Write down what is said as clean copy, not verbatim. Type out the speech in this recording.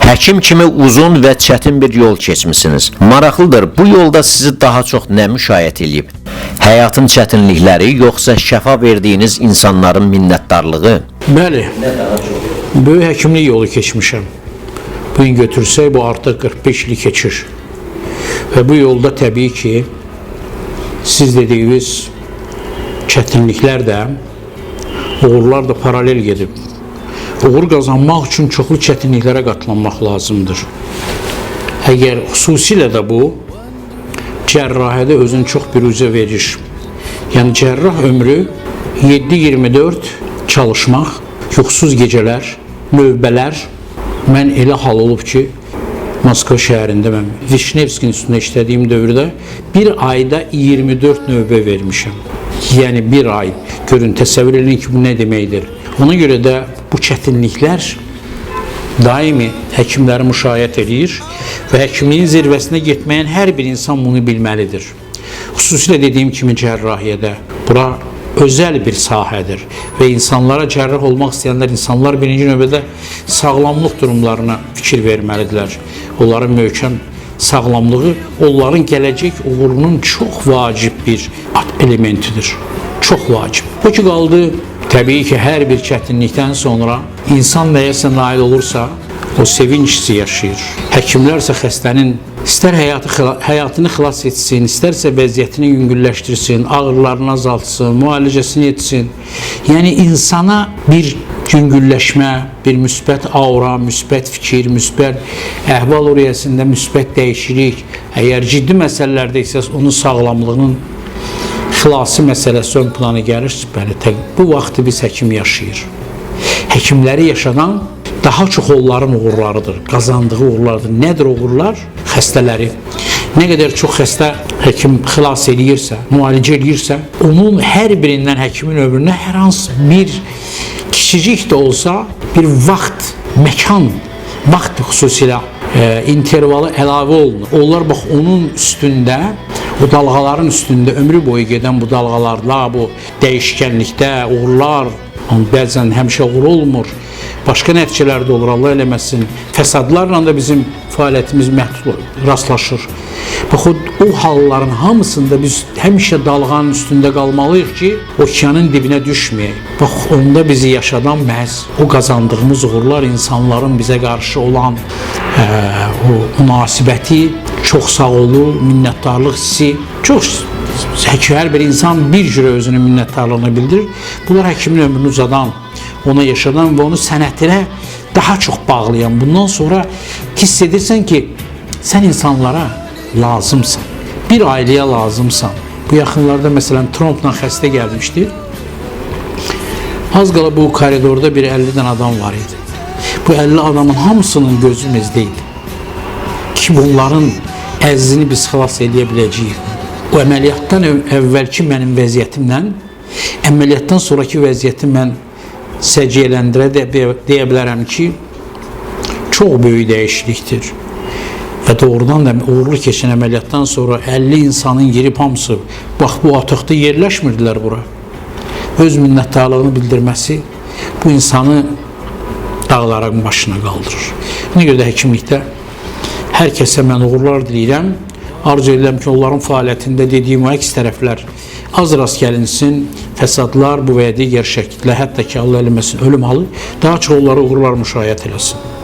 Həkim kimi uzun və çətin bir yol keçmisiniz. Maraqlıdır, bu yolda sizi daha çox nə müşayiət eləyib? Həyatın çətinlikləri yoxsa şəfa verdiyiniz insanların minnətdarlığı? Bəli. Böyük həkimlik yolu keçmişəm. Bu gün götürsək, bu artıq 45 ili keçir. Və bu yolda təbii ki, siz dediyiniz çətinliklər də, uğurlar da paralel gedib. Uğur qazanmaq üçün çoxlu çətinliklərə qatlanmaq lazımdır. Əgər xüsusilə də bu cərrahiyyədə özünü çox büruzə verir. Yəni cərrah ömrü 7-24 çalışmaq, yuxusuz gecələr, növbələr. Mən elə hal olub ki, Moskva şəhərində mən Vişnevskinin üstündə işlədiyim dövrdə bir ayda 24 növbə vermişəm. Yəni bir ay. Görün, təsəvvür edin ki, bu nə deməkdir. Ona görə də bu çətinliklər daimi həkimləri müşayiət eləyir və həkimliyin zirvəsinə getməyən hər bir insan bunu bilməlidir. Xüsusilə dediyim kimi cərrahiyyədə bura özəl bir sahədir və insanlara cərrah olmaq istəyənlər insanlar birinci növbədə sağlamlıq durumlarına fikir verməlidirlər. Onların möhkəm sağlamlığı onların gələcək uğurunun çox vacib bir elementidir. Çox vacib. O ki qaldı, təbii ki, hər bir çətinlikdən sonra insan nəyəsə nail olursa, o sevinç hissi yaşayır. Həkimlər isə xəstənin istər həyatını xilas etsin, istərsə vəziyyətini yüngülləşdirsin, ağrılarını azaltsın, müalicəsini etsin. Yəni insana bir yüngülləşmə, bir müsbət aura, müsbət fikir, müsbət əhval-ruhiyyəsində müsbət dəyişiklik, əgər ciddi məsələlərdə isə onun sağlamlığının xilası məsələsi ön plana gəlir. Bəli, bu vaxtı biz həkim yaşayır. Həkimləri yaşadan daha çox onların uğurlarıdır, qazandığı uğurlardır. Nədir uğurlar? Xəstələri. Nə qədər çox xəstə həkim xilas eləyirsə, müalicə eləyirsə, onun hər birindən həkimin ömrünə hər hansı bir kiçicik də olsa bir vaxt, məkan, vaxt xüsusilə intervalı əlavə olunur. Onlar bax onun üstündə, o dalğaların üstündə ömrü boyu gedən bu dalğalarla, bu dəyişkənlikdə uğurlar, bəzən həmişə uğur olmur. Başqa nəticələr də olur, Allah eləməsin. Fəsadlarla da bizim fəaliyyətimiz məhdud rastlaşır. Bax o halların hamısında biz həmişə dalğanın üstündə qalmalıyıq ki, okeanın dibinə düşməyək. Bax onda bizi yaşadan məhz o qazandığımız uğurlar, insanların bizə qarşı olan o münasibəti, çox sağ olu, minnətdarlıq hissi, çox hər bir insan bir cürə özünün minnətdarlığını bildirir. Bunlar həkimin ömrünü uzadan, ona yaşadan və onu sənətinə daha çox bağlayan. Bundan sonra hiss edirsən ki, sən insanlara lazımsan. Bir ailəyə lazımsan. Bu yaxınlarda məsələn Trumpla xəstə gəlmişdi. Az qala bu koridorda bir 50 dənə adam var idi. Bu 50 adamın hamısının gözü məzdə idi. Ki bunların əzizini biz xilas eləyə biləcəyik. O əməliyyatdan əvvəlki mənim vəziyyətimlə, əməliyyatdan sonraki vəziyyəti mən səciyyələndirə deyə bilərəm ki, çox böyük dəyişiklikdir. Və doğrudan da uğurlu keçən əməliyyatdan sonra 50 insanın girib hamısı, bax bu otaqda yerləşmirdilər bura. Öz minnətdarlığını bildirməsi bu insanı dağların başına qaldırır. Ona görə də həkimlikdə hər kəsə mən uğurlar diləyirəm. Arzu edirəm ki, onların fəaliyyətində dediyim o əks tərəflər az rast gəlinsin, fəsadlar bu və ya digər şəkildə, hətta ki, Allah eləməsin, ölüm halı daha çox onlara uğurlar müşayiət eləsin.